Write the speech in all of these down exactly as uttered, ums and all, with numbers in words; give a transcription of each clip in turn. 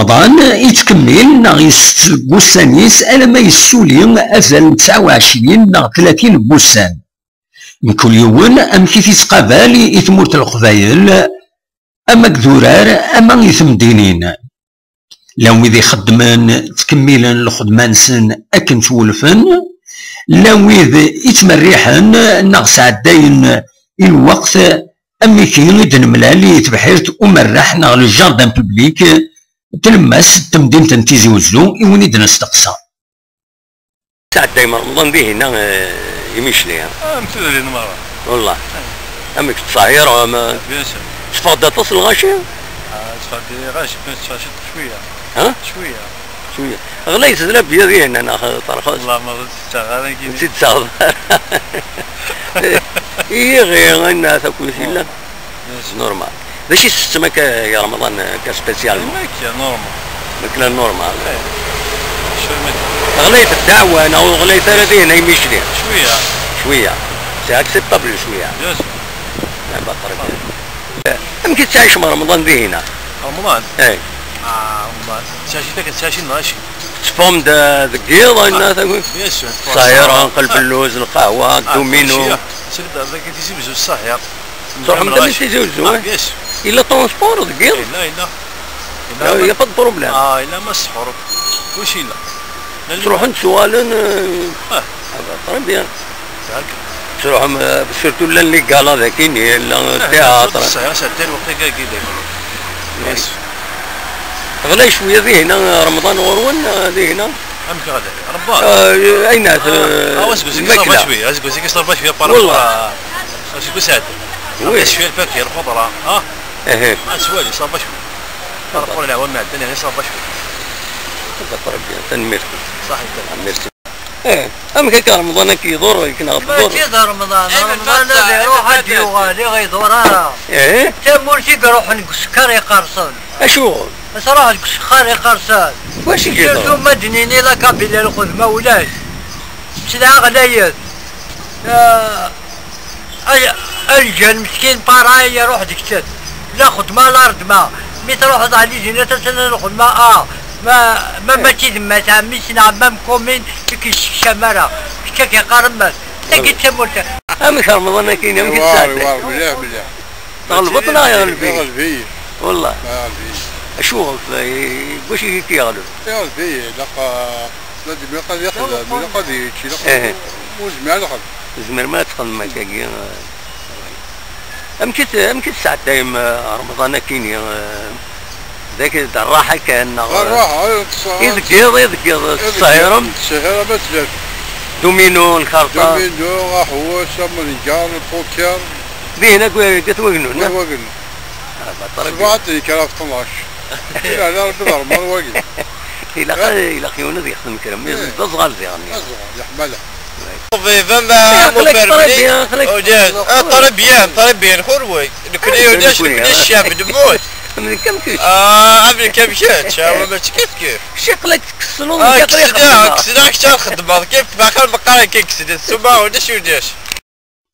Ramaḍan yettkemmil neɣ yessettel deg wussan-is alamma yessuli azal n tesɛa u ɛecrin neɣ tlatin n wussan. Mkul yiwen amek i t-ittqabal i tmurt n Leqbayel, ama deg idurar ama i temdinin. Llan wid ixeddmen ttkemmilen lxedma-nsen akken twulfen, llan wid ittmerriḥen neɣ sɛeddayen i lweqt, am wigi i d-nemlal i tebḥirt umerreḥ neɣ le jardin public, tlemmast n temdint n Tizi Uzzu, i win i d-nesteqsa. Sɛeddayem Remḍan dihin, eh, imicli. Am tudrin merra. Wallah. Amek tettṣahiṛem? Bien sûr. Teffeɣ-d aṭas n lɣaci? Ah, teffeɣ-d lɣaci, bien sûr, cwiya. Ha? Cwiya. Cwiya. Ɣlayet tlabya dihin, neɣ terxes? Wallah, ma tt-ttaɣ ara. Ur tt-id-ttaɣeḍ ara. Iɣi, ayen ahat akk yellan. Normal. D acu i tsettem akka i Remḍan, akka spécialement? Akka, normal. Makla normal. Ɣlayet ddeɛwa neɣ ur ɣlayet ara dihin ay Micli? Cwiya. Cwiya. C'est acceptable cwiya. Bien sûr. Ah, bah, très bien. Amek i tettɛicem Remḍan dihin? Remḍan? Eh. Ah, Remḍan. Tettɛici-t akken tettɛici lɣaci. Tetteffɣem-d deg yiḍ, ayen ahat akk? Bien sûr. Ṣṣahiṛ, nqel belluz, lqahwa, domino. Tettruḥem-d armi Tizi Uzzu, eh? Yella transport deg yiḍ? Yella, yella. Il y a pas de problème. Ah, yella ma sḥur. Kullec yella. Ttruḥen, ttuɣalen, eh, ah, bah, très bien. Ttruḥem, eh, surtout llan les galas dagi, yella théâtre. Ɣlay cwiya dihin, eh, Remḍan ɣur-wen, eh, dihin? Amek ɣlay? Remḍan? Eh, aynat, ah, eh, aseggas-agi ṣerba cwiya, aseggas-agi ṣerba cwiya par rapport à aseggas iɛeddan. Oui. Cwiya lfakya, lxuḍra, ah? Aha. Ah, swali, ṣerba cwiya. Par rapport à lɛwam iɛeddan, yani ṣerba cwiya. Très bien, tanemmirt. Ṣaḥit. Merci. Eh, amek akka Remḍan akka iḍur, akken ɣef iḍur? Mačči d Remḍan, Remḍan ad iruḥ ad d-yuɣal, i ɣ-iḍur ara. Eh? Tamurt i iruḥen deg usekkar iqersen. Acuɣer? Ad truḥ deg usekkar iqersen. Wacu i iḍurren? Surtout ma d-nini la Kabylie lxedma ulac. Sselɛa ɣlayet. Ah, Ay-, alǧan meskin, pareil, iruḥ deg-sen. La xedma, la ṛedma. Mi truḥeḍ ɛli dinat, atan lxedma, ah, ma, ma mačči d mmat ɛemmi-s neɣ ɛemmam commune, i k-yessekcam ara. Kečč ad k-iqqaren mmat. Tagi d tamurt. Amek Remḍan akkin, amek i tesɛedday? Iwar, mliḥ, mliḥ. Tɣelbeḍ neɣ yeɣleb-ik? Yeɣleb-iyi. Wallah. Yeɣleb-iyi. Acuɣef, eh, wacu i k-yeɣleb? Yeɣleb-iyi, ilaq, ah, Bnadem ilaq ad yexdem, ilaq ad yečč, ilaq ad, ur nezmir ad nexdem. Tzemrem ad txedmem akkagi, eh, amek i t-, amek i tesɛeddayem, eh, Remḍan akkin-i, eh, d ak-, d rraḥa kan, neɣ, eh, d rraḥa, eh, i deg yiḍ, i deg yiḍ, i deg yiḍ, tettṣehhirem? Tettṣehhirem, ad tlal. Domino, lkarṭa? Domino, aḥewwes, amenǧar, lpuker. Dihin akk, eh, gat wagnu, neɣ? Gat wagnu. Ah, baṭel. Ṣṣbeḥ ad d-yekker ɣef tnac. Ila, ala Rebbi d rrmar wagi. Ilaq, ilaq yiwen ad yexdem kra, mi d aẓɣal diɣen. Aẓɣal, yeḥma lḥal. Ṭbib, ama mufermli. Ulac. Ah, très bien, très bien, xurway. Nekni ulac, nekni ccab, nemmut. Amnek am kečč. Ah, amnek am kečč. Ah, wa mačči kif kif. Ciqlak tkesleḍ, ah, kečč da, kečč da, kečč ad txedmeḍ. Kif, baqal meqqar akka kečč da. Ssuma ulac, ulac.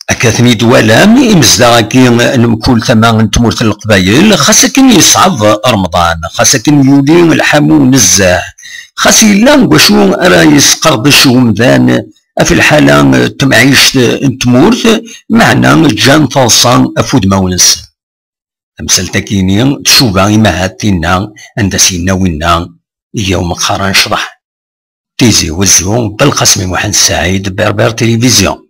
Akka ten-id-twalam, imezdaɣ-agi n mkul tama n tmurt n Leqbayel, xas akken yeṣɛeb Remḍan, xas akken yuli lḥamu nezzeh, xas yella deg wacu ara yesqerdec umdan ɣef lḥala n temɛict n tmurt, meɛna ǧǧan taḍsa ɣef udmawen-nsen. Tamsalt-agi-ni tcuba imahat tinna anda s-yenna winna, iga umeqqar ad necḍeḥ. Tizi Wezzu, Belqasem Muḥend Saɛid, Berber Télévision.